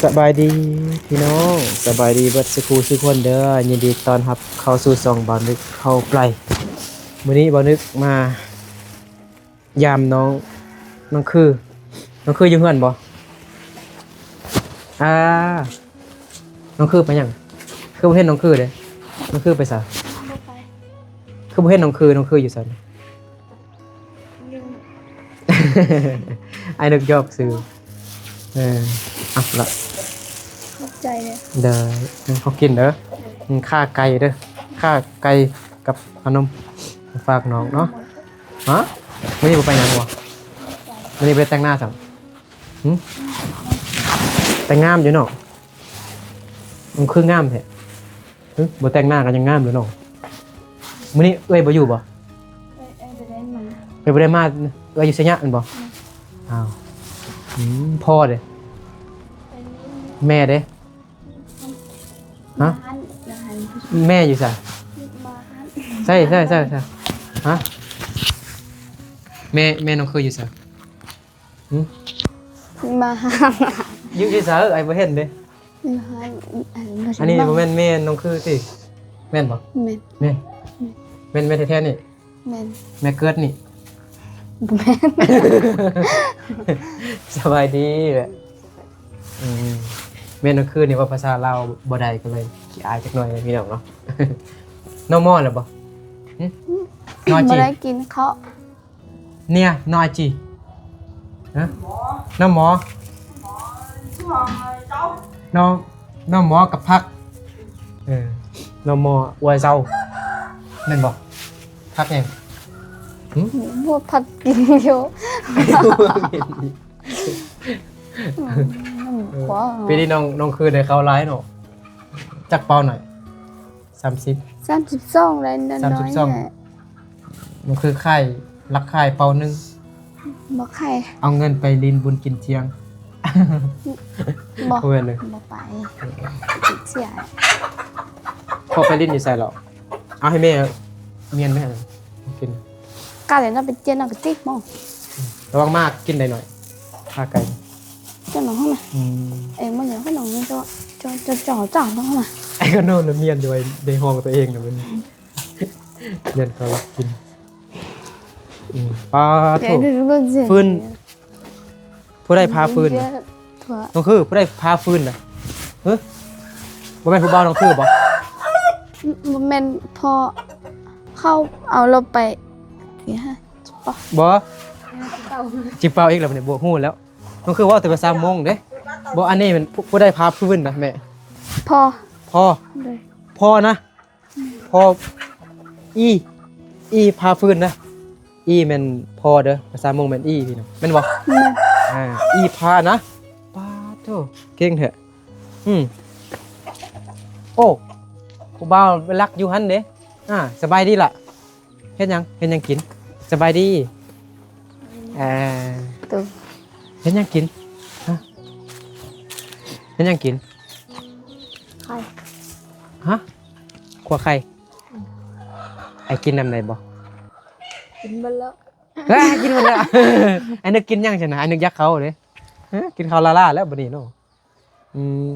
ສະບາຍດີພີ່ນ້ອງ ສະບາຍດີເບິດສູ່ຜູ້ສູ່ຄົນເດີ ຍິນດີຕ້ອນຮັບເຂົ້າສູ່ຊ່ອງບ່າວນຶກເຂົ້າໄປ. ມື້ນີ້ບ່າວນຶກມາຢາມນ້ອງ ນ້ອງຄື ນ້ອງຄືຢູ່ເຮືອນບໍ່? ອ່າ ນ້ອງຄືໄປຫຍັງ? ຄືບໍ່ເຫັນນ້ອງຄືເດ້? ນ້ອງຄືໄປໃສ? ບໍ່ໄປ. ຄືບໍ່ເຫັນນ້ອງຄື? ນ້ອງຄືຢູ່ໃສ? ອ້າຍນຶກຢອກຊື່. ເອີ ເອົາລະ ຂອບໃຈເດີ. ເດີ ເອົາກິນເດີ. ເອີ ຂ້າໄກ່ເດີ ຂ້າໄກ່ກັບຂະໜົມ ຝາກນ້ອງເນາະ. ຮະ? ມື້ນີ້ບໍ່ໄປຫຍັງບໍ່? ມື້ນີ້ບໍ່ໄດ້ແຕ່ງໜ້າຊ້ຳ. ຫຶ? ແຕ່ງງາມຢູ່ເນາະ. ມັນຄືງາມແທ້. ຫຶ? ບໍ່ແຕ່ງໜ້າກໍຍັງງາມຢູ່ເນາະ. ມື້ນີ້ເອື້ອຍບໍ່ຢູ່ບໍ່? ເອື້ອຍ ເອື້ອຍບໍ່ໄດ້ມາ. ເອື້ອຍບໍ່ໄດ້ມາ ເອື້ອຍຢູ່ໄຊຍະແມ່ນບໍ່? ແມ່ນ. ອ້າວ ອືມ ພໍ່ເດ້? ໄປຫຼິ້ນ. ແມ່ເດ້? ຮະ? ມາຫັ້ນ ມາຫັ້ນ. ແມ່ຢູ່ໃສ? ມາຫັ້ນ. ໃຊ່ ໃຊ່ ໃຊ່ ໃຊ່. ຮະ? ແມ່ ແມ່ນ້ອງຄືຢູ່ໃສ? ຫຶ? ມາຫາ. ຢູ່ ຢູ່ໃສ? ອ້າຍບໍ່ເຫັນເດ້. ມາຫາ ອັນ ອັນນີ້ບໍ່ແມ່ນແມ່ນ້ອງຄືຕິ? ແມ່ນບໍ່? ແມ່ນ. ແມ່ນ ແມ່ນ ແມ່ນແທ້ໆນີ້? ແມ່ນ. ແມ່ເກີດນີ້? ບໍ່ແມ່ນ. ສະບາຍດີແຫຼະ. ອືມ ແມ່ນ້ອງຄືນີ້ເວົ້າພາສາລາວບໍ່ໄດ້ ກໍເລີຍຂີ້ອາຍຈັກໜ້ອຍພີ່ນ້ອງເນາະ. ນ້ອງມໍແລ້ວບໍ່? ຫຶ? ນ້ອງອາຈີ? ບໍ່ໄດ້ກິນເຂົ້າ. ເນຍ ນ້ອງອາຈີ ຮະ? ນ້ອງໝໍ ນ້ອງ ນ້ອງໝໍກັບຜັກ. ເອີ ນ້ອງໝໍ ອັວເຊົາ ແມ່ນບໍ່? ຜັກຫຍັງ? ຫຶ? ບໍ່ ຜັກກິນຢູ່. ອືມ ເອີ ປີນີ້ນ້ອງ ນ້ອງຄືໄດ້ເຂົ້າຫຼາຍເນາະ. ຈັກເປົາໜ້ອຍ? ສາມສິບ ສາມສິບສອງ ໄດ້ນ້ອຍໆ. ສາມສິບສອງ ແຫຼະ. ມັນຄືໄຂ່ ລັກໄຂ່ເປົາໜຶ່ງ. ບໍ່ໄຂ່ ເອົາເງິນໄປຫຼິ້ນບຸນກິນທ່ຽງ. ບໍ່ ບໍ່ແມ່ນເລີຍ ບໍ່ໄປ. ເສຍ ພໍ່ໄປຫຼິ້ນຢູ່ໃສເລາະ? ເອົາໃຫ້ແມ່ມ້ຽນໄວ້ໃຫ້ກິນ. ກະເລີຍນະ ໄປຈຽນເອົາກະຕິກໝໍ. ລະວັງໝາກກິນໄດ້ໜ້ອຍ ຂ້າໄກ່. ເຈົ້າໜ້ອຍຫັ້ນນະ. ອືມ ເອີ ມັນຫຍັງຂະໜົມນີ້ ເຈົ້າ ເຈົ້າ ເຈົ້າ ເຈົ້າ ເຈົ້າ ເຈົ້ານະ. ໄອ້ຂະໜົມນະ ມ້ຽນຢູ່ໄວ້ໃນຫ້ອງຕົວເອງນະ ມັນ ແມ່ນເຂົາລັກກິນ. ອືມ ປາໂທ້ ຟືນ ຜູ້ໃດພາຟືນນະ? ນ້ອງຄື ຜູ້ໃດພາຟືນນະ? ຫຶ? ບໍ່ແມ່ນຜູ້ບ່າວນ້ອງຄືບໍ່? ບໍ່ແມ່ນ ພໍ່ເຂົາເອົາລົດໄປ. ບໍ່ ຊິເປົ່າອີກແລ້ວບັດນີ້ ບໍ່ຮູ້ແລ້ວ. ນ້ອງຄືເວົ້າແຕ່ພາສາມົ້ງເດ້. ບໍ່ ອັນນີ້ແມ່ນຜູ້ ຜູ້ໃດພາຟືນນະແມ່? ພໍ່ ພໍ່ ໂດຍ ພໍ່ນະ. ພໍ່ ອີ ອີພາຟືນນະ. ອີແມ່ນພໍ່ເດີ. ພາສາມົ້ງແມ່ນອີ ພີ່ນ້ອງ ແມ່ນບໍ່? ແມ່ນ. ອ່າ ອີພານະ. ປາໂທ້ ເກັ່ງແທ້. ອືມ ໂອ້ ຜູ້ບ່າວໄປລັກຢູ່ຫັ້ນເດ້. ອ່າ ສະບາຍດີລະ. ເຮັດຫຍັງ? ເຮັດຫຍັງກິນ? ສະບາຍດີ. ເອີ ໂຕ ເຮັດຫຍັງກິນ? ຮະ? ເຮັດຫຍັງກິນ? ໄຂ່. ຮະ? ຂົ້ວໄຂ່. ອືມ ອ້າຍກິນນຳໄດ້ບໍ່? ກິນເບິດແລ້ວ. ເອີ ກິນເບິດແລ້ວ. ອ້າຍນຶກກິນຫຍັງຊັ້ນນະ? ອ້າຍນຶກຢາກເຂົ້າເດ້. ຮະ? ກິນເຂົ້າລ້າໆແລ້ວບັດນີ້ເນາະ. ອືມ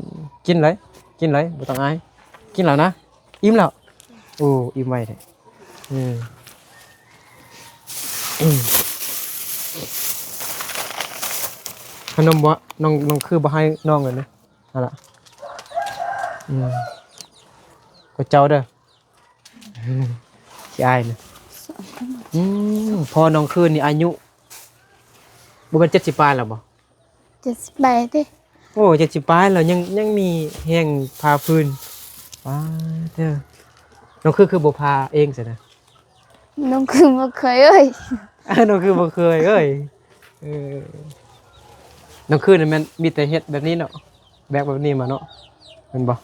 ກິນເລີຍ ກິນເລີຍ ບໍ່ຕ້ອງອາຍ. ກິນແລ້ວນະ? ອີ່ມແລ້ວ? ໂອ້ ອີ່ມໄວແທ້. ອືມ ອືມ ຂະໜົມບໍ່? ນ້ອງ ນ້ອງຄືບໍ່ໃຫ້ນ້ອງເລີຍນະ. ຫັ້ນລະ. ອືມ ກວ່າເຈົ້າເດີ. ຂີ້ອາຍນະ. ອືມ ພໍ່ນ້ອງຄືນນີ້ອາຍຸບໍ່ແມ່ນເຈັດສິບປາຍແລ້ວບໍ່? ເຈັດສິບປາຍຕິ. ໂອ້ ເຈັດສິບປາຍແລ້ວ ຍັງ ຍັງມີແຮງພາຟືນ. ປາດເທີ ນ້ອງຄື ຄືບໍ່ພາເອງຊັ້ນນະ? ນ້ອງຄືບໍ່ເຄີຍເອີຍ. ນ້ອງຄືບໍ່ເຄີຍເອີຍ. ເອີ ນ້ອງຄືນີ້ແມ່ນມີແຕ່ເຮັດແບບນີ້ເນາະ. ແບກແບບນີ້ມາເນາະ ແມ່ນບໍ່?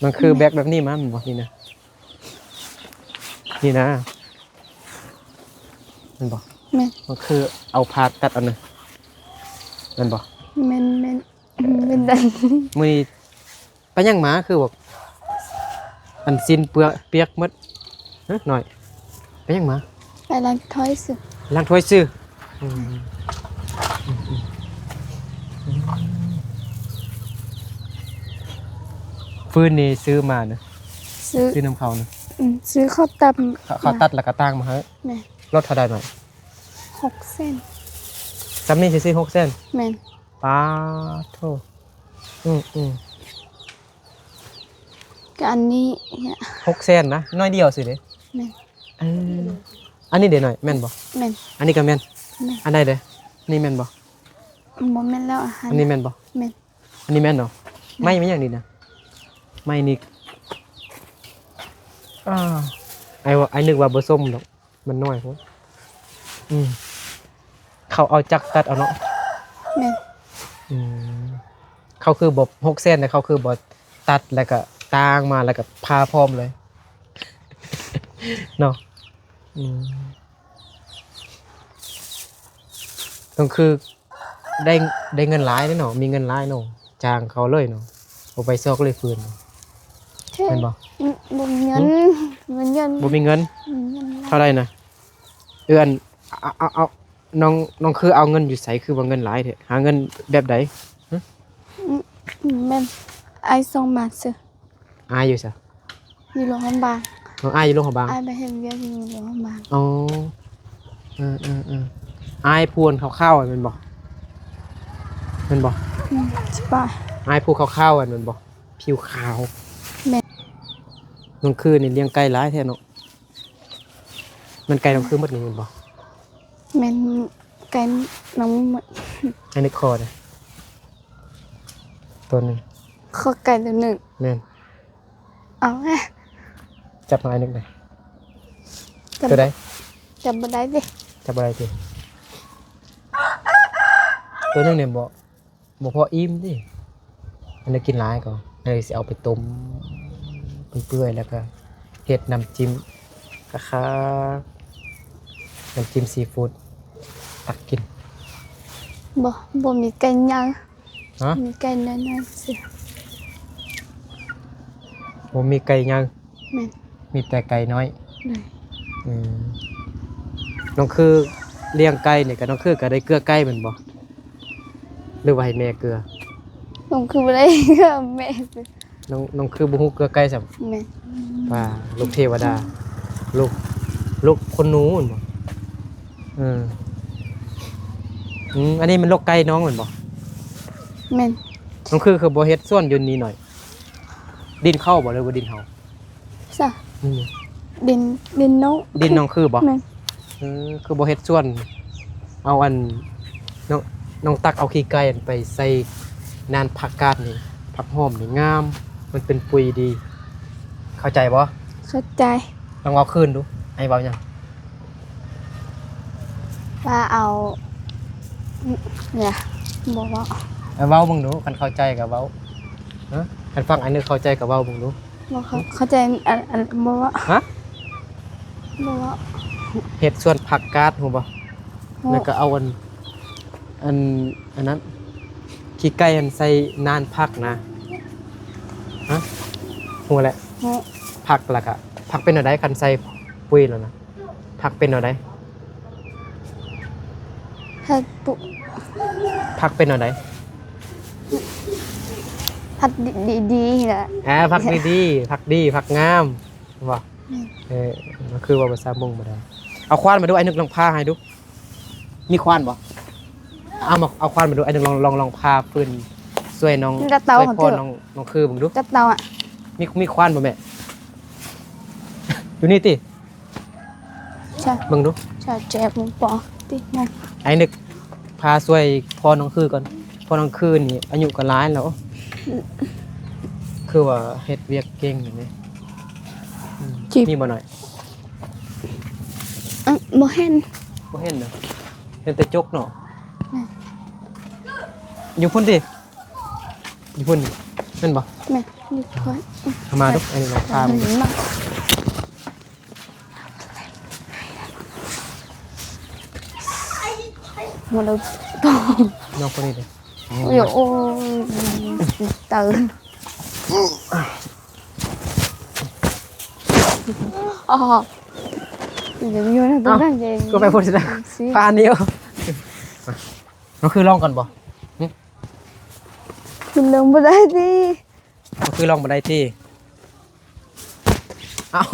ມັນຄືແບກແບບນີ້ມາແມ່ນບໍ່? ນີ້ນະ ນີ້ນະ ແມ່ນບໍ່? ແມ່ນ. ມັນຄືເອົາຜ້າຕັດເອົານະ ແມ່ນບໍ່? ແມ່ນ ແມ່ນ ແມ່ນ. ມື້ນີ້ໄປຫຍັງມາ ຄືແບບອັນຊີ້ນເປືອກປຽກໝົດ? ຮະ ນ້ອຍ ໄປຫຍັງມາ? ໄປລ້າງຖ້ວຍຊື່. ລ້າງຖ້ວຍຊື່. ອືມ ອືມ ອືມ ອືມ ອືມ. ຟືນນີ້ຊື້ມານະ? ຊື້ ຊື້ນຳເຂົານະ? ອືມ ຊື້ເຂົາຕັດ ເຂົາ ເຂົາຕັດແລ້ວກໍຕ່າງມາໃຫ້. ແມ່ນ. ລົດເທົ່າໃດໜ້ອຍ? ຫົກແສນ. ສ່ຳນີ້ຊື່ໆ ຫົກແສນ? ແມ່ນ. ປາໂທ. ອືມໆ. ກໍອັນນີ້ ຫົກແສນນະ ໜ້ອຍດຽວຊື່ເດ້. ແມ່ນ. ເອີ ອັນນີ້ເດ້ນ້ອຍ ແມ່ນບໍ່? ແມ່ນ. ອັນນີ້ກໍແມ່ນ. ແມ່ນ. ອັນໃດເດ້? ນີ້ແມ່ນບໍ່? ບໍ່ແມ່ນແລ້ວ ອັນ ອັນນີ້ແມ່ນບໍ່? ແມ່ນ. ອັນນີ້ແມ່ນເນາະ. ແມ່ນ. ໄມ້ແມ່ນຫຍັງນີ້ນະ? ໄມ້ນີ້ ອ້າ ອ້າຍວ່າ ອ້າຍນຶກວ່າບໍ່ສົມດອກ ມັນນ້ອຍໂພດ. ອືມ ເຂົາເອົາຈັກຕັດເອົາເນາະ. ແມ່ນ. ອືມ ເຂົາຄືບໍ່ ຫົກແສນ ແຕ່ເຂົາຄືບໍ່ຕັດ ແລ້ວກໍຕ່າງມາ ແລ້ວກໍຜ່າພ້ອມເລີຍເນາະ. ອືມ ຕ້ອງຄືໄດ້ ໄດ້ເງິນຫຼາຍເດ້ເນາະ ມີເງິນຫຼາຍເນາະ ຈ້າງເຂົາເລີຍເນາະ ບໍ່ໄປຊອກເລີຍຟືນ. ແມ່ນບໍ່? ອືມ ບໍ່ມີເງິນ. ຫຶ? ບໍ່ມີເງິນ. ບໍ່ມີເງິນ. ບໍ່ມີເງິນ. ເທົ່າໃດນະ? ເອື້ອນ ເອົາ ເອົາ ເອົາ ນ້ອງ ນ້ອງຄືເອົາເງິນຢູ່ໃສ ຄືວ່າເງິນຫຼາຍແທ້? ຫາເງິນແບບໃດ? ຫຶ? ອືມ ແມ່ນ ອ້າຍສົ່ງມາຊື່. ອ້າຍຢູ່ໃສ? ຢູ່ຫຼວງພະບາງ. ນ້ອງອ້າຍຢູ່ຫຼວງພະບາງ. ອ້າຍໄປເຮັດວຽກຢູ່ຫຼວງພະບາງ. ອໍ ເອີໆໆ ອ້າຍຜູ້ອັນຂາວໆ ແມ່ນບໍ່? ແມ່ນບໍ່? ອືມ ຊິປະ ອ້າຍຜູ້ຂາວໆ ແມ່ນບໍ່? ຜິວຂາວ. ແມ່ນ. ນ້ອງຄືນີ້ລ້ຽງໄກ່ຫຼາຍແທ້ເນາະ. ແມ່ນໄກ່ນ້ອງຄືໝົດນີ້ແມ່ນບໍ່? ແມ່ນ ໄກ່ນ້ອງໝົດ. ອັນນີ້ຂໍເດ້ ໂຕໜຶ່ງ. ຂໍໄກ່ໂຕໜຶ່ງ. ແມ່ນ. ເອົາແຫຼະ ຈັບໃຫ້ອ້າຍນຶກແດ່. ຈັບ ໂຕໃດ? ຈັບບໍ່ໄດ້ຕິ. ຈັບບໍ່ໄດ້ຕິ. ໂຕໜຶ່ງນີ້ບໍ່ ບໍ່ພໍອີ່ມຕິ. ອັນນີ້ກິນຫຼາຍກໍ ອັນນີ້ຊິເອົາໄປຕົ້ມເປື່ອຍໆ ແລ້ວກໍເຮັດນ້ຳຈິ້ມຄັກໆ ນ້ຳຈິ້ມຊີຟູດ ຕັກກິນ. ບໍ່ ບໍ່ມີໄກ່ໃຫຍ່. ຮະ? ມີໄກ່ນ້ອຍໆຊື່. ບໍ່ມີໄກ່ໃຫຍ່. ແມ່ນ. ມີແຕ່ໄກ່ນ້ອຍ. ໂດຍ. ອືມ ນ້ອງຄືລ້ຽງໄກ່ນີ້ ກໍນ້ອງຄືກໍໄດ້ເກືອໄກ່ແມ່ນບໍ່ ຫຼືວ່າໃຫ້ແມ່ເກືອ? ນ້ອງຄືບໍ່ໄດ້ເກືອ ແມ່ເກືອ. ນ້ອງ ນ້ອງຄືບໍ່ຮູ້ເກືອໄກ່ຊ້ຳ. ແມ່ນ. ວ່າລູກເທວະດາ ລູກ ລູກຄົນໜູແມ່ນບໍ່? ເອີ ອືມ ອັນນີ້ມັນລົກໄກ່ນ້ອງແມ່ນບໍ່? ແມ່ນ. ນ້ອງຄື ຄືບໍ່ເຮັດສວນຢູ່ນີ້ໜ້ອຍ? ດິນເຂົາບໍ່ ຫຼືວ່າດິນເຮົາ? ຊະ ອືມ ດິນ ດິນນ້ອງ ດິນນ້ອງຄືບໍ່? ແມ່ນ. ເອີ ຄືບໍ່ເຮັດສວນ ເອົາອັນ ນ້ອງ ນ້ອງຕັກເອົາຂີ້ໄກ່ໄປໃສ່ນານຜັກກາດນີ້ ຜັກຫອມນີ້ງາມ ມັນເປັນປຸ໋ຍດີ. ເຂົ້າໃຈບໍ່? ເຂົ້າໃຈ. ລອງເວົ້າຄືນດູ ໃຫ້ເວົ້າຫຍັງ? ວ່າເອົາ ເອີ ບໍ່ເວົ້າ. ເວົ້າເບິ່ງດູ ຄັນເຂົ້າໃຈກໍເວົ້າ. ຮະ? ຄັນຟັງອັນໜຶ່ງເຂົ້າໃຈກໍເວົ້າເບິ່ງດູ. ບໍ່ເຂົ້າ ເຂົ້າໃຈອັນ ອັນ ບໍ່ເວົ້າ. ຮະ? ບໍ່ເວົ້າ. ເຮັດສວນຜັກກາດ ຮູ້ບໍ່? ຮູ້. ແລ້ວກໍເອົາອັນ ອັນ ອັນນັ້ນ ຂີ້ໄກ່ຫັ້ນໃສ່ນານຜັກນະ. ຮະ? ຮູ້ແຫຼະ. ຮູ້. ຜັກ ແລ້ວກໍ ຜັກເປັນແນວໃດ ຄັນໃສ່ປຸ໋ຍແລ້ວນະ? ຜັກເປັນແນວໃດ? ຜັກປຸ ຜັກເປັນແນວໃດ? ຜັກດີໆ ແຫຼະ. ອ່າ ຜັກດີໆ ຜັກດີ ຜັກງາມ ບໍ່? ອືມ. ເອີ ຄືເວົ້າພາສາມົ້ງບໍ່ໄດ້. ເອົາຂວານມາດູ ອ້າຍນຶກລອງຜ່າໃຫ້ດູ. ມີຂວານບໍ່? ເອົາມາ ເອົາຂວານມາດູ ອ້າຍນຶກລອງ ລອງ ລອງຜ່າຟືນຊ່ວຍນ້ອງ ກະເຕົາ ຊ່ວຍພໍ່ນ້ອງ ນ້ອງຄືເບິ່ງດູ. ກະເຕົາອະ. ມີ ມີຂວານບໍ່ແມ່? ຢູ່ນີ້ຕິ. ໃຊ່ ເບິ່ງດູ. ໃຊ່ ແຈກມັນປອກຕິແມ່. ອ້າຍນຶກ ພາຊ່ວຍພໍ່ນ້ອງຄືກ່ອນ. ພໍ່ນ້ອງຄືນີ້ອາຍຸກໍຫຼາຍແລ້ວ ອືມ ຄືວ່າເຮັດວຽກເກັ່ງຢູ່ເດ້. ອືມ ຈີບ ມີບໍ່ນ້ອຍ? ອືມ ບໍ່ເຫັນ. ບໍ່ເຫັນເນາະ ເຫັນແຕ່ຈົກເນາະ. ແມ່ນ. ຢູ່ພຸ້ນຕິ? ຢູ່ພຸ້ນແມ່ນບໍ່? ແມ່ນ ຢູ່ຂ້ອຍ. ເອົາມາດູ ອັນນີ້ລອງພາມັນ. ມາດູ ນ້ອງຄົນນີ້ເດ້. ໂອ້ຍ ໂອ້ຍ ເຕີນ. ອໍ ຢ່າຢູ່ນະຕົງນັ້ນເດ້. ກໍໄປພຸ້ນຊິນະ ພານີ້. ມັນຄືລອງກ່ອນບໍ່? ຫຶ? ຂຶ້ນລົງບໍ່ໄດ້ຕິ. ມັນຄືລອງບໍ່ໄດ້ຕິ. ເອົ້າ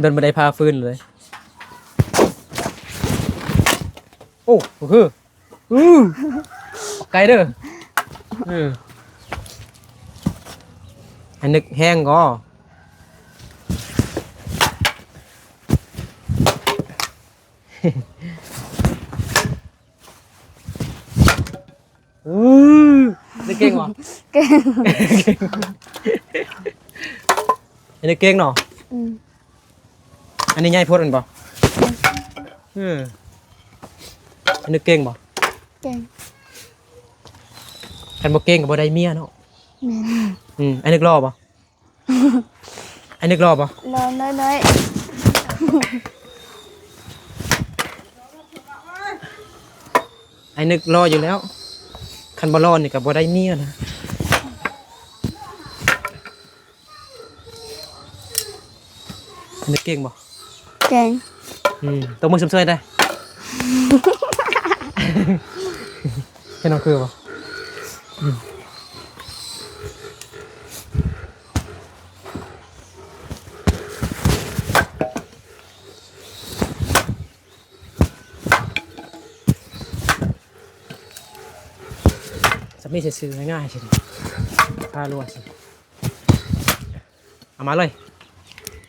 ດົນບໍ່ໄດ້ພາຟື້ນເລີຍ. ໂອ້ ຄື ອື ອອກໄກເດີ. ເອີ ໃຫ້ນຶກແຮງກໍ ອື ໄດ້ເກັ່ງບໍ່? ເກັ່ງ ອັນນີ້ເກັ່ງເນາະ. ອື ອັນນີ້ໃຫຍ່ໂພດແມ່ນບໍ່? ເອີ ອັນນີ້ເກັ່ງບໍ່? ເກັ່ງ. ຄັນບໍ່ເກັ່ງກໍບໍ່ໄດ້ເມຍເນາະ. ແມ່ນ. ອື ອັນນີ້ຫຼໍ່ບໍ່? ອັນນີ້ຫຼໍ່ບໍ່? ຫຼໍ່ນ້ອຍໆ. ໄອ້ນຶກຫຼໍ່ຢູ່ແລ້ວ ຄັນບໍ່ຫຼໍ່ນີ້ກໍບໍ່ໄດ້ເມຍນະ. ໄອ້ນຶກເກັ່ງບໍ່? ເກັ່ງ. ອື ຕົບມືຊົມຊ່ວຍໄດ້. ເຫັນນ້ອງຄືບໍ່? ອື ສາມີຊື່ໆ ງ່າຍໆ ຊິ ພາລົວຊິ. ເອົາມາເລີຍ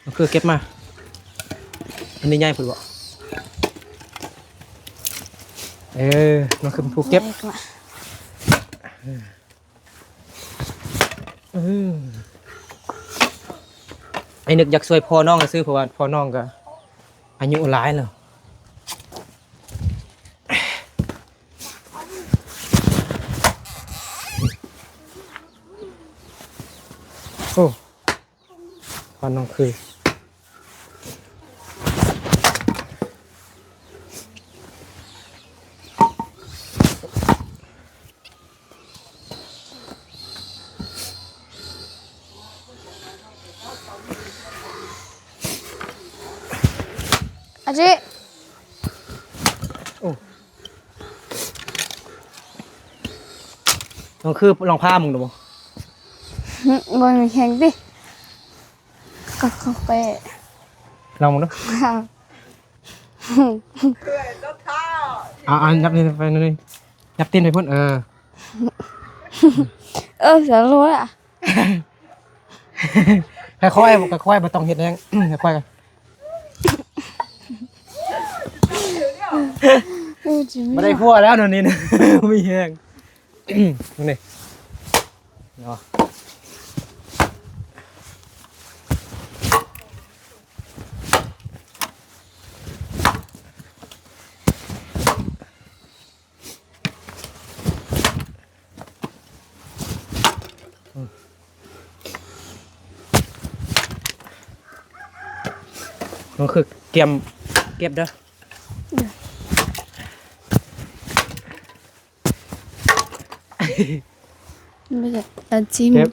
ນ້ອງຄືເກັບມາ. ອັນນີ້ໃຫຍ່ພຸ້ນບໍ່? ເອີ ນ້ອງຄືເປັນຜູ້ເກັບ. ໃຫຍ່ກວ່າ. ເອີ ເອີ ໄອ້ນຶກຢາກຊ່ວຍພໍ່ນ້ອງຊື່ ເພາະວ່າພໍ່ນ້ອງກໍອາຍຸຫຼາຍແລ້ວ. ໂອ້ ຄວັນນ້ອງຄື ອາຈິ ໂອ້ ນ້ອງຄືລອງພາມຶງດູບໍ່? ຫຶ ບໍ່ມີແຮງຕິ ກໍຄ່ອຍໆ ລອງເບິ່ງດູ. ອ່າ ອ່າ ຫຍັບນີ້ໄປໜ້ອຍໜຶ່ງ ຫຍັບຕີນໄປພຸ້ນ ເອີ ເອີ ສະໂລລະ ຄ່ອຍໆ ຄ່ອຍໆ ບໍ່ຕ້ອງເຮັດແຮງ ຄ່ອຍໆ ບໍ່ໄດ້ຜົວແລ້ວນະນີ້ ບໍ່ມີແຮງ ນີ້ເນາະ. ມັນຄືກຽມເກັບເດີ ເດີ ມັນຈະຕາຈິ້ມ ເກັບ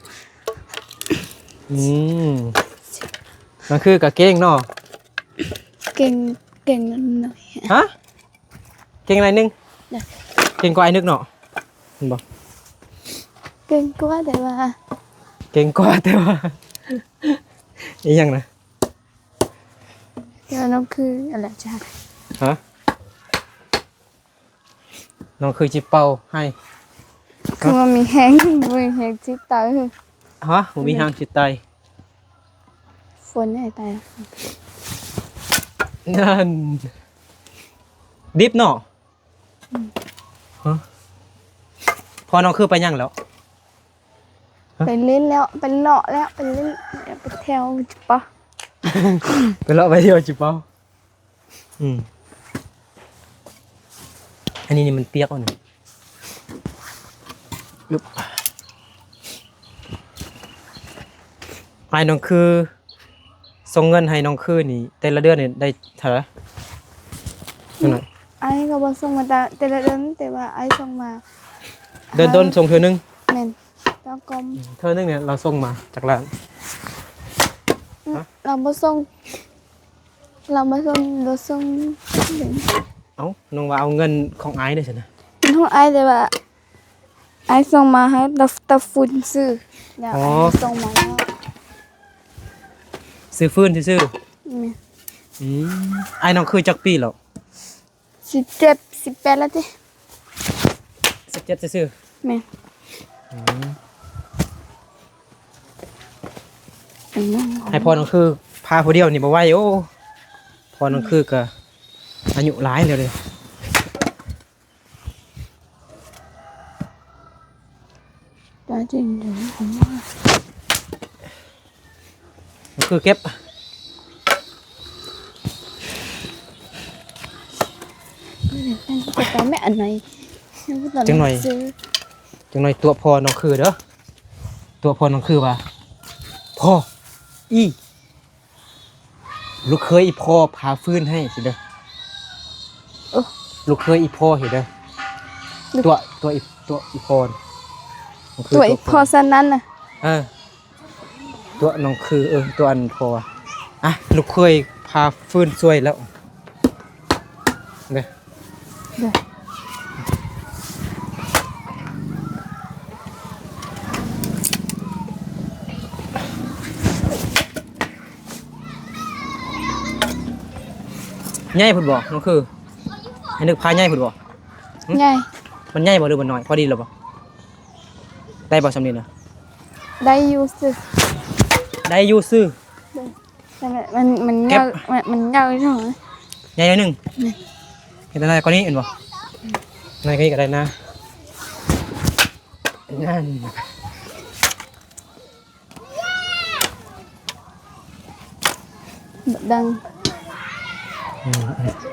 ອືມ ມັນຄືກະເກັ່ງເນາະ ເກັ່ງ ເກັ່ງໜ້ອຍ ຮະ? ເກັ່ງໜ້ອຍໜຶ່ງ ເກັ່ງກວ່າອ້າຍນຶກເນາະ ແມ່ນບໍ່? ເກັ່ງກວ່າແຕ່ວ່າ ເກັ່ງກວ່າແຕ່ວ່າ ອີຫຍັງນະ? ແຕ່ວ່ານ້ອງຄືອັນແຫຼະຈ້າ ຮະ? ນ້ອງຄືຈິເປົ່າໃຫ້ ຄືບໍ່ມີແຮງ ບໍ່ມີແຮງຈິເຕົາ ຮະ? ບໍ່ມີແຮງຈິໄຕ ຝົນໃຫ້ຕາຍ ນັ້ນ ດິບເນາະ ອືມ ຮະ? ພໍ່ນ້ອງຄືໄປຫຍັງແລ້ວ? ຮະ? ໄປຫຼິ້ນແລ້ວ ໄປເລາະແລ້ວ ໄປຫຼິ້ນ ໄປທ່ຽວຈິເປົ່າ ໄປເລາະໄປທ່ຽວຈິເປົ່າ. ອືມ ອັນນີ້ນີ້ມັນປຽກແລ້ວນີ້ ອ້າຍນ້ອງຄື ສົ່ງເງິນໃຫ້ນ້ອງຄືນີ້ ແຕ່ລະເດືອນນີ້ໄດ້ເທົ່າໃດ? ອ້າຍກໍບໍ່ສົ່ງມາແຕ່ ແຕ່ລະເດືອນ ແຕ່ວ່າອ້າຍສົ່ງມາ ເດືອນຕົ້ນສົ່ງເທື່ອໜຶ່ງ ແມ່ນ ເທື່ອໜຶ່ງນີ້ລາວສົ່ງມາຈັກລ້ານ? ລາວບໍ່ສົ່ງ ລາວມາສົ່ງ ລາວສົ່ງ ເອົ້າ ນ້ອງວ່າເອົາເງິນຂອງອ້າຍເດ້ຊັ້ນນະ ຂອງອ້າຍ ແຕ່ວ່າ ອ້າຍສົ່ງມາໃຫ້ ແຕ່ ແຕ່ຟືນຊື່ ແລ້ວ ອໍ ອ້າຍສົ່ງມາແລ້ວ ຊື້ຟືນຊື່ໆ. ແມ່ນ. ອືມ ອ້າຍນ້ອງຄືຈັກປີແລ້ວ? ສິບເຈັດ ສິບແປດແລ້ວຕິ. ສິບເຈັດຊື່ໆ. ແມ່ນ. ອືມ ໃຫ້ພໍ່ນ້ອງຄືພາຜູ້ດຽວນີ້ບໍ່ໄຫວ. ໂອ້ ພໍ່ນ້ອງຄືກໍອາຍຸຫຼາຍແລ້ວເດ້. ຕາຈິງເດີ ຄືເກັບ ເກັບໄປແມ່ອັນໃດ ຈັ່ງໜ້ອຍ ຈັ່ງໜ້ອຍຕົວະພໍ່ນ້ອງຄືເດີ ຕົວະພໍ່ນ້ອງຄືວ່າ ພໍ່ ອີ ລູກເຂີຍອີ່ພໍ່ພາຟືນໃຫ້ຊິເດີ. ເອີ ລູກເຂີຍອີ່ພໍ່ຊິເດີ. ຕົວະ ຕົວະອີ່ ຕົວະອີ່ພໍ່ ຕົວະອີ່ພໍ່ຊັ້ນນັ້ນນະ. ເອີ ຕົວະນ້ອງຄື ເອີ ຕົວະອັນພໍ່. ອ່ະ ລູກເຂີຍພາຟືນຊ່ວຍແລ້ວ. ເດີ ເດີ ໃຫຍ່ພຸ້ນບໍ່ນ້ອງຄື? ໃຫ້ນຶກພາໃຫຍ່ພຸ້ນບໍ່? ຫຶ? ໃຫຍ່. ມັນໃຫຍ່ບໍ່ ຫຼືມັນນ້ອຍ? ພໍດີແລ້ວບໍ່? ໄດ້ບໍ່ຊ່ຳນີ້ນະ? ໄດ້ຢູ່ຊື່ ໄດ້ຢູ່ຊື່. ເອີ ແຕ່ມັນ ມັນ ມັນເຫຍີ້ວ ມັນ ມັນເຫຍີ້ວຢູ່. ໃຫຍ່ໜ້ອຍໜຶ່ງ. ນີ້ ເຮັດໄດ້ກວ່ານີ້ແມ່ນບໍ່? ອືມ ໜ້ອຍກວ່ານີ້ກໍໄດ້ນະ. ນັ້ນ ບັກດັງ. ອືມ ອືມ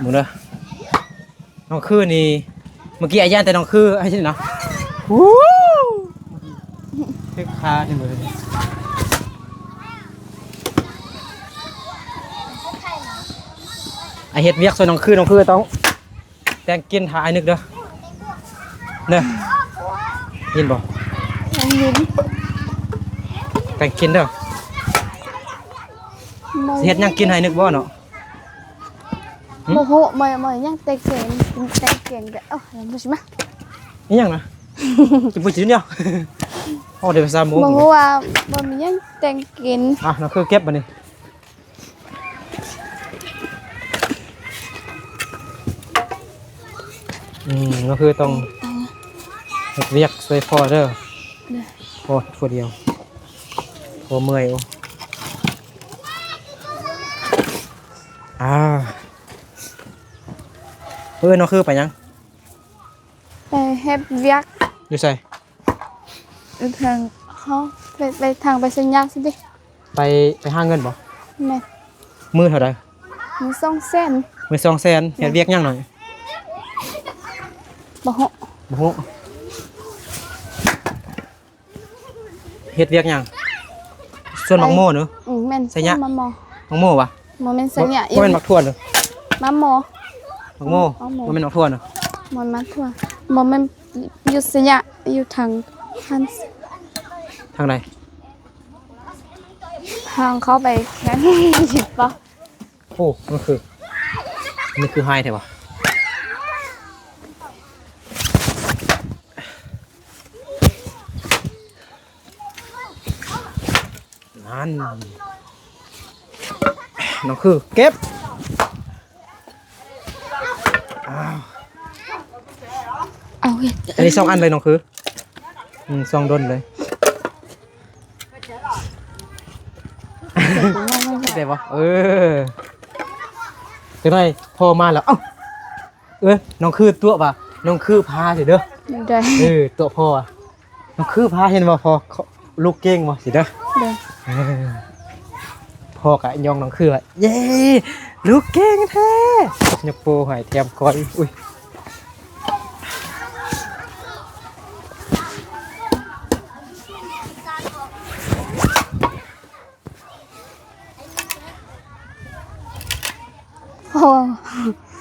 ເບິ່ງເດີ. ນ້ອງຄືນີ້ ເມື່ອກີ້ອ້າຍຢ້ານແຕ່ນ້ອງຄື ອ້າຍເນາະ. ຮູ້ ເຈັບຂານີ້ເບິ່ງ. ອ້າຍເຮັດວຽກຊ່ວຍນ້ອງຄື ນ້ອງຄືຕ້ອງແຕ່ງກິນຖ້າອ້າຍນຶກເດີ ເດີ. ຍິນບໍ່? ໄດ້ຍິນ. ແຕ່ງກິນເດີ. ບໍ່ ຊິເຮັດຫຍັງກິນໃຫ້ນຶກບໍ່ເນາະ? ຫຶ? ບໍ່ຮູ້ ບໍ່ ບໍ່ຫຍັງແຕ່ງເກງ ແຕ່ງເກງກໍ ໂອ້ຍ ບໍ່ຊິມາ ອີຫຍັງນະ? ກິນປຸ້ນຊິດຽວ ເອົາໄດ້ສາມໂມງ ບໍ່ຮູ້ວ່າບໍ່ມີຫຍັງແຕ່ງກິນ. ອ່ະ ນ້ອງຄືເກັບບາດນີ້. ອືມ ກໍຄືຕ້ອງເຮັດວຽກຊ່ວຍພໍ່ເດີ ເດີ ພໍ່ຜູ້ດຽວ ພໍ່ເມື່ອຍ. ໂອ້ ອາ ເອີ ນ້ອງຄືໄປຫຍັງ? ໄປເຮັດວຽກ. ຢູ່ໃສ? ຢູ່ເທິງ. ເຮົາໄປ ໄປທາງໄປສັນຍາຊິຕິ. ໄປ ໄປຫາເງິນບໍ່? ແມ່ນ. ມື້ເທົ່າໃດ? ມື້ສອງແສນ. ມື້ສອງແສນ. ແມ່ນ. ເຮັດວຽກຫຍັງໜ້ອຍ? ບໍ່ຮູ້. ບໍ່ຮູ້. ເຮັດວຽກຫຍັງ? ສວນໝາກໂມເນາະ. ອືມ ແມ່ນ. ໄຊຍະ. ໝາກໂມ. ໝາກໂມຫວາ? ບໍ່ແມ່ນໄຊຍະ. ບໍ່ແມ່ນໝາກຖົ່ວເນາະ. ໝາກໂມ. ໝາກໂມ. ໝາກໂມ. ບໍ່ແມ່ນໝາກຖົ່ວເນາະ. ບໍ່ແມ່ນໝາກຖົ່ວ. ບໍ່ແມ່ນ ຢູ່ໄຊຍະ ຢູ່ທາງຫັ້ນ. ທາງໃດ? ທາງເຂົ້າໄປແຄມ ເຫັນບໍ່? ໂອ້ ມັນຄື ມັນຄືຮ້າຍແທ້ຫວາ? ນັ້ນ ນ້ອງຄືເກັບ. ອ້າວ ເອົາເຮັດ ອັນນີ້ສອງອັນເລີຍນ້ອງຄື. ອືມ ສອງດົນເລີຍ. ໄດ້ບໍ່? ເອີ ຈັກໜ້ອຍພໍ່ມາແລ້ວ. ເອົ້າ ເອີ ນ້ອງຄືຕົວະວ່າ ນ້ອງຄືພາຊິເດີ. ໄດ້ ເອີ ຕົວະພໍ່ວ່າ ນ້ອງຄືພາ ເຫັນບໍ່ພໍ່ ລູກເກັ່ງບໍ່ຊິເດີ. ເດີ ເອີ ພໍ່ກະຍ້ອງນ້ອງຄືວ່າ ເຢ້ ລູກເກັ່ງແທ້ ຍົກໂປ້ໃຫ້ແຖມກ້ອຍ. ອຸ້ຍ ໂອ້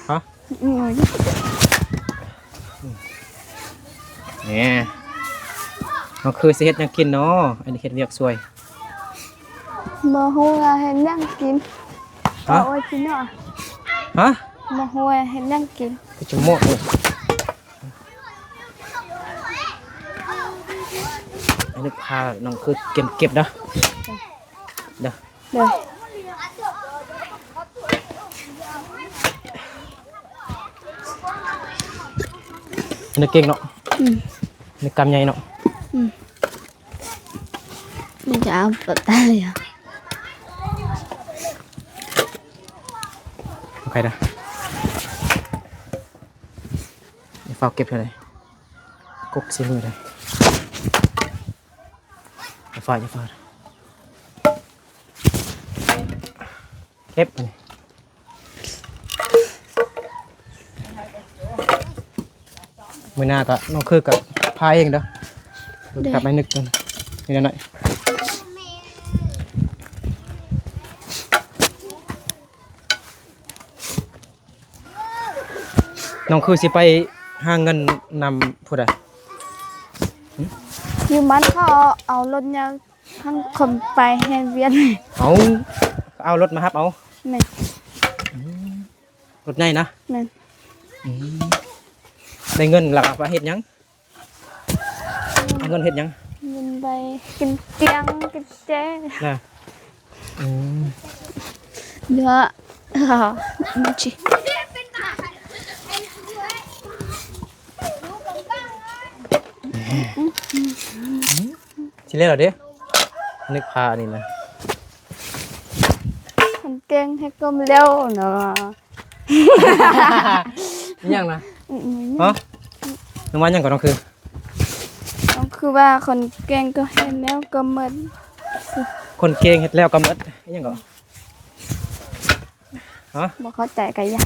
ຮະ? ອືມ ແໜ່ ເຮົາຄືຊິເຮັດຫຍັງກິນເນາະ? ອັນນີ້ເຮັດວຽກຊ່ວຍ. ບໍ່ຮູ້ວ່າເຮັດຫຍັງກິນ. ຮະ? ໂອ້ຍ ພີ່ນ້ອງ ຮະ? ມາຫົວເຮັດຫຍັງກິນ? ຄືຈະໝົດເລີຍ. ອັນນີ້ພານ້ອງຄືເກັບ ເກັບເດີ ເດີ. ໂດຍ ອັນນີ້ເກັ່ງເນາະ. ອືມ ອັນນີ້ກຳໃຫຍ່ເນາະ. ອືມ ມັນຈະເອົາປະຕາຍ ໂອເຄເດີ. ຢ່າຟ້າວເກັບເທື່ອໃດ ກົກໃສ່ມືເດີ. ຢ່າຟ້າວ ຢ່າຟ້າວ ເກັບ ມື້ໜ້າກໍນ້ອງຄືກໍພາເອງເດີ. ໂດຍ ກັບໄມ້ນຶກກ່ອນ ນີ້ໜ້ອຍ. ນ້ອງຄືຊິໄປຫາເງິນນຳຜູ້ໃດ? ຢູ່ບ້ານເຂົາເອົາລົດຍາງທັງຄົນໄປແຮງວຽນ. ເອົາ ເອົາລົດມາຮັບເອົາ? ແມ່ນ. ອືມ ລົດໃຫຍ່ນະ? ແມ່ນ. ອືມ ໄດ້ເງິນແລ້ວເອົາໄປເຮັດຫຍັງ? ເອົາເງິນເຮັດຫຍັງ? ເງິນໄປກິນກຽງກິນແຈ້ນະ. ອືມ ເຫຼືອ ຊິແລ້ວເດ້ ນຶກພາອັນນີ້ນະ. ມັນເກັ່ງແທ້ກໍແລ້ວເນາະ. ອີຫຍັງນະ? ອືມ ຮະ? ນ້ອງວ່າຫຍັງກໍນ້ອງຄື? ນ້ອງຄືວ່າຄົນເກັ່ງກໍເຮັດແລ້ວກໍໝົດ. ຄົນເກັ່ງເຮັດແລ້ວກໍໝົດ ອີຫຍັງກໍ? ຮະ? ບໍ່ເຂົ້າໃຈກໍຢ່າ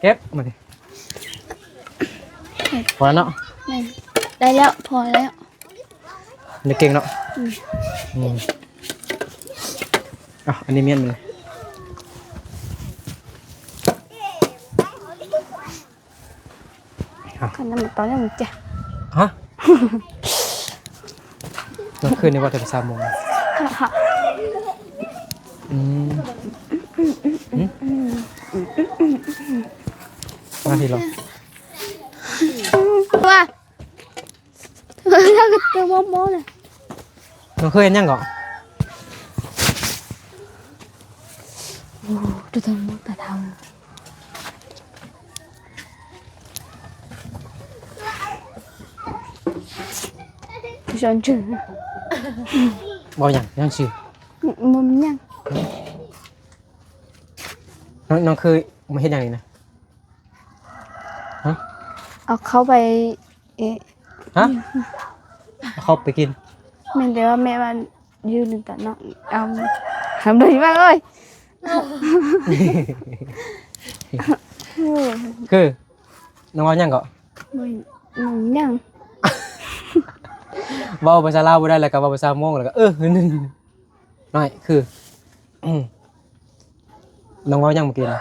ເກັບມາດິ. ພໍແລ້ວເນາະ? ແມ່ນ ໄດ້ແລ້ວ ພໍແລ້ວ. ອັນນີ້ເກັ່ງເນາະ. ອືມ ອືມ ເອົາ ອັນນີ້ມ້ຽນມາເລີຍ. ຄັນນັ້ນມັນຕອນຍັງເຈັບ ຮະ? ເມື່ອຄືນນີ້ວ່າເຖິງສາມໂມງ. ອືມ ຫືມ ມາທີ່ລະ ວ່າ ເຈົ້າກໍເຈົ້າບໍ່ມອງເລີຍ. ນ້ອງເຄີຍເຮັດຫຍັງເກາະ? ໂອ້ ຕົວເທິງໝົດກະເທົາ. ເວົ້າຫຍັງ? ຍັງຊື່ ບໍ່ມີຫຍັງ. ນ້ອງ ນ້ອງເຄີຍມາເຮັດຫຍັງນີ້ນະ? ຮະ? ເອົາເຂົ້າໄປ ເອະ ຮະ? ເອົາເຂົ້າໄປກິນ? ແມ່ນ ແຕ່ວ່າແມ່ວ່າຢູ່ນຳກັນເນາະ ເອົາ ທຳໄດ້ມາເອີຍ. ຄື ນ້ອງເວົ້າຫຍັງເກາະ? ບໍ່ ບໍ່ຫຍັງ. ເວົ້າພາສາລາວບໍ່ໄດ້ ແລ້ວກໍເວົ້າພາສາມົ້ງ ແລ້ວກໍ ເອີ ນ້ອຍ ຄື ນ້ອງເວົ້າຫຍັງເມື່ອກີ້ນະ?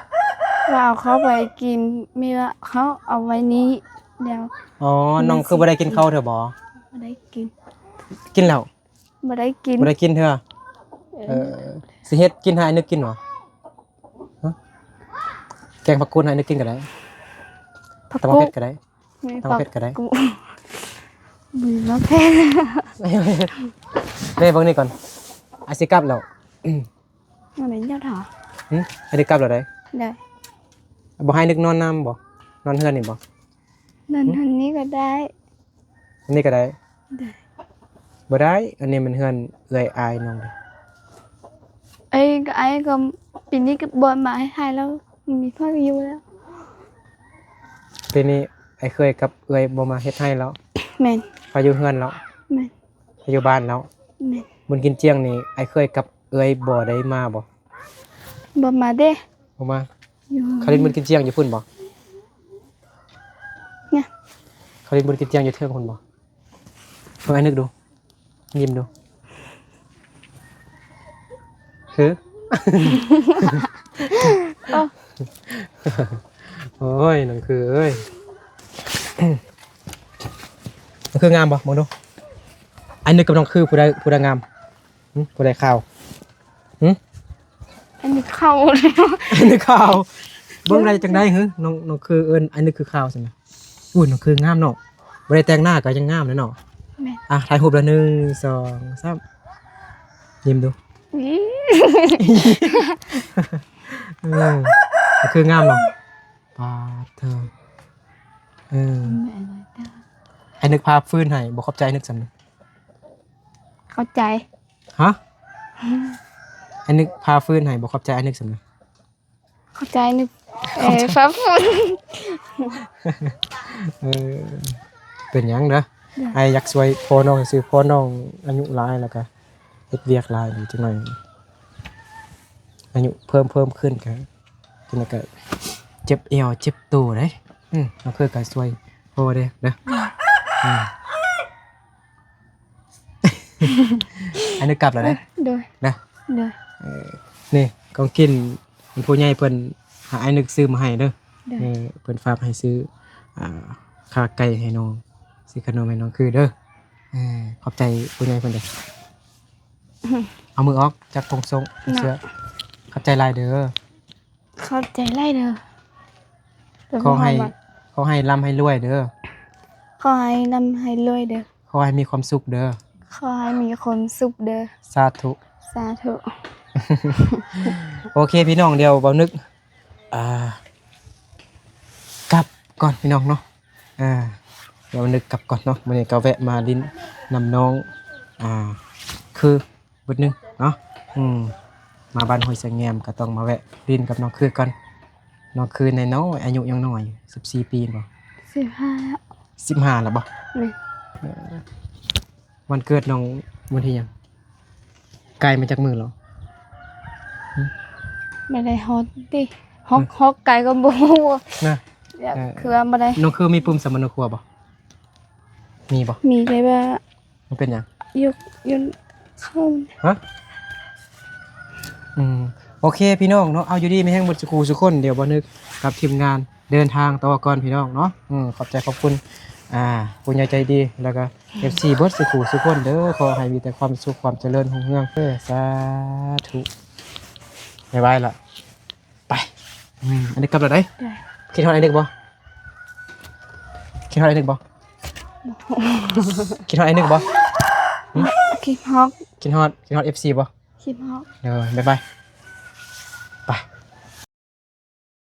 ວ່າເອົາເຂົ້າໄປກິນ ມີວ່າເຂົາເອົາໄວ້ນີ້ດຽວ. ອໍ ນ້ອງຄືບໍ່ໄດ້ກິນເຂົ້າເທື່ອບໍ? ບໍ່ໄດ້ກິນ. ກິນແລ້ວ? ບໍ່ໄດ້ກິນ. ບໍ່ໄດ້ກິນເທື່ອ? ເອີ ເອີ ຊິເຮັດກິນໃຫ້ອ້າຍນຶກກິນບໍ? ຮະ? ແກງຜັກກູດໃຫ້ອ້າຍນຶກກິນກໍໄດ້. ຜັກ ຕຳບັກເຜັດກໍໄດ້. ມີ ຕຳເຜັດກໍໄດ້ ມີໝາກເຜັດ. ເດ້ ເບິ່ງນີ້ກ່ອນ ອ້າຍຊິກັບແລ້ວ. ມັນເປັນຍອດຫາ ຫຶ? ອ້າຍຊິກັບແລ້ວໃດ໋. ໄດ້. ບໍ່ໃຫ້ນຶກນອນນຳບໍ? ນອນເຮືອນນີ້ບໍ? ນອນເຮືອນນີ້ກໍໄດ້. ອັນນີ້ກໍໄດ້. ໄດ້. ບໍ່ໄດ້ ອັນນີ້ມັນເຮືອນເອື້ອຍອ້າຍນ້ອງເດ້. ເອີຍ ກໍອ້າຍກໍປີນີ້ກໍບໍ່ມາເຮັດໄຮ່ແລ້ວ ບໍ່ມີໃຜຢູ່ແລ້ວ. ປີນີ້ອ້າຍເຄີຍກັບເອື້ອຍບໍ່ມາເຮັດໄຮ່ແລ້ວ. ແມ່ນ. ໄປຢູ່ເຮືອນແລ້ວ. ແມ່ນ. ໄປຢູ່ບ້ານແລ້ວ. ແມ່ນ. ບຸນກິນຈຽງນີ້ ອ້າຍເຄີຍກັບເອື້ອຍບໍ່ໄດ້ມາບໍ? ບໍ່ມາເດ້. ບໍ່ມາ. ຢູ່ ເຂົາຫຼິ້ນບຸນກິນຈຽງຢູ່ພຸ້ນບໍ? ນະ ເຂົາຫຼິ້ນບຸນກິນຈຽງຢູ່ເທິງພຸ້ນບໍ? ເບິ່ງອ້າຍນຶກດູ ຍິ້ມດູ ຄື ໂອ້ ໂອ້ຍ ນ້ອງຄືເອີຍ ນ້ອງຄືງາມບໍ່? ເບິ່ງດູ ອ້າຍນຶກກັບນ້ອງຄືຜູ້ໃດ ຜູ້ໃດງາມ? ຫຶ? ຜູ້ໃດຂາວ? ຫຶ? ອັນນີ້ຂາວ ອັນນີ້ຂາວ. ເບິ່ງໄດ້ຈັ່ງໃດຫຶ? ນ້ອງ ນ້ອງຄືເອີ້ນ ອັນນີ້ຄືຂາວຊັ້ນນະ. ອຸ້ຍ ນ້ອງຄືງາມເນາະ. ບໍ່ໄດ້ແຕ່ງໜ້າກໍຍັງງາມເລີຍເນາະ. ແມ່ນ. ອ່ະ ຖ່າຍຮູບລະ ໜຶ່ງ ສອງ ສາມ ຍິ້ມດູ. ອີ ເອີ ກໍຄືງາມເນາະ. ປາດເທີ. ເອີ ແມ່ນແລ້ວ. ໄອ້ນຶກພາຟືນໃຫ້ ບໍ່ຂອບໃຈໄອ້ນຶກສ່ຳນີ້. ເຂົ້າໃຈ. ຮະ? ໄອ້ນຶກພາຟືນໃຫ້ ບໍ່ຂອບໃຈໄອ້ນຶກສ່ຳນີ້. ເຂົ້າໃຈນຶກ ເອີ ຂອບໃຈ ພາຟືນ. ເອີ ເປັນຫຍັງເດີ. ໂດຍ. ອ້າຍຢາກຊ່ວຍພໍ່ນ້ອງຊື່ໆ ພໍ່ນ້ອງອາຍຸຫຼາຍ ແລ້ວກະເຮັດວຽກຫຼາຍ ຈັກໜ້ອຍອາຍຸເພີ່ມ ເພີ່ມຂຶ້ນ ກະຈັ່ງໃດກະເຈັບແອວເຈັບໂຕເດ້. ອືມ ນ້ອງຄືກະຊ່ວຍພໍ່ເດ້ເດີ. ໂດຍ. ອືມ ອັນນີ້ກັບແລ້ວເດ້. ໂດຍ. ນະ ໂດຍ. ເອີ ນີ້ຂອງກິນ ຜູ້ໃຫຍ່ເພິ່ນໃຫ້ອ້າຍນຶກຊື້ມາໃຫ້ເດີ. ໂດຍ. ເອີ ເພິ່ນຝາກໃຫ້ຊື້ ອ່າ ຂາໄກ່ໃຫ້ນ້ອງ ຊື້ຂະໜົມໃຫ້ນ້ອງຄືເດີ. ເອີ ຂອບໃຈຜູ້ໃຫຍ່ເພິ່ນເດີ. ເອົາມືອອກຈາກກົງໂສ້ງເສື້ອ. ຂອບໃຈຫຼາຍເດີ. ຂອບໃຈຫຼາຍເດີ. ຂໍໃຫ້ ຂໍໃຫ້ລ່ຳໃຫ້ລວຍເດີ. ຂໍໃຫ້ລ່ຳໃຫ້ລວຍເດີ. ຂໍໃຫ້ມີຄວາມສຸກເດີ. ຂໍໃຫ້ມີຄວາມສຸກເດີ. ສາທຸ ສາທຸ. ໂອເຄພີ່ນ້ອງ ດຽວເບົານຶກ ອ່າ ກັບກ່ອນພີ່ນ້ອງເນາະ. ອ່າ ດຽວເບົານຶກກັບກ່ອນເນາະ. ມື້ນີ້ກໍແວະມາຫຼິ້ນນຳນ້ອງ ອ່າ ຄື ບຶດໜຶ່ງເນາະ. ອືມ ມາບ້ານຫ້ວຍສະແງມກໍຕ້ອງມາແວະຫຼິ້ນກັບນ້ອງຄືກ່ອນ. ນ້ອງຄືນ້ອຍໆ ອາຍຸຍັງນ້ອຍ ສິບສີ່ປີບໍ່? ສິບຫ້າ ສິບຫ້າແລ້ວບໍ່? ແມ່ນ. ເອີ ວັນເກີດນ້ອງວັນທີຫຍັງ? ໃກ້ມາຈັກມື້ແລ້ວ? ຫຶ? ບໍ່ໄດ້ຮອດຕິ ຮອກ ຮອກໄກກໍບໍ່ຮູ້ນະ. ເອີ ຄືວ່າບໍ່ໄດ້. ນ້ອງຄືມີປຸ່ມສຳມະໂນຄົວບໍ່? ມີບໍ່? ມີ ແຕ່ວ່າ ມັນເປັນຫຍັງ? ຢູ່ ຢູ່ເຂົ້າ ຮະ? ອືມ ໂອເຄພີ່ນ້ອງເນາະ ເອົາ ຢູ່ດີມີແຮງເບິດສູ່ຄູ່ສູ່ຄົນ. ດຽວເບົານຶກກັບທີມງານເດີນທາງຕໍ່ກ່ອນພີ່ນ້ອງເນາະ. ອືມ ຂອບໃຈຂອບຄຸນ ອ່າ ຜູ້ໃຫຍ່ໃຈດີ ແລ້ວກໍ ເອັຟຊີ ເບິດສູ່ຄູ່ສູ່ຄົນເດີ. ຂໍໃຫ້ມີແຕ່ຄວາມສຸກຄວາມຈະເລີນຮຸ່ງເຮືອງເດີ. ສາທຸ. ບາຍບາຍລະ. ໄປ ອືມ ອັນນີ້ກັບແລ້ວເດ້. ໂດຍ. ຄິດຮອດອ້າຍນຶກບໍ່? ຄິດຮອດອ້າຍນຶກບໍ່? ຄິດຮອດອ້າຍນຶກບໍ່? ຫຶ? ຄິດຮອດ ຄິດຮອດ ຄິດຮອດເອັຟຊີບໍ່? ຄິດຮອດ. ເອີ ບາຍບາຍ.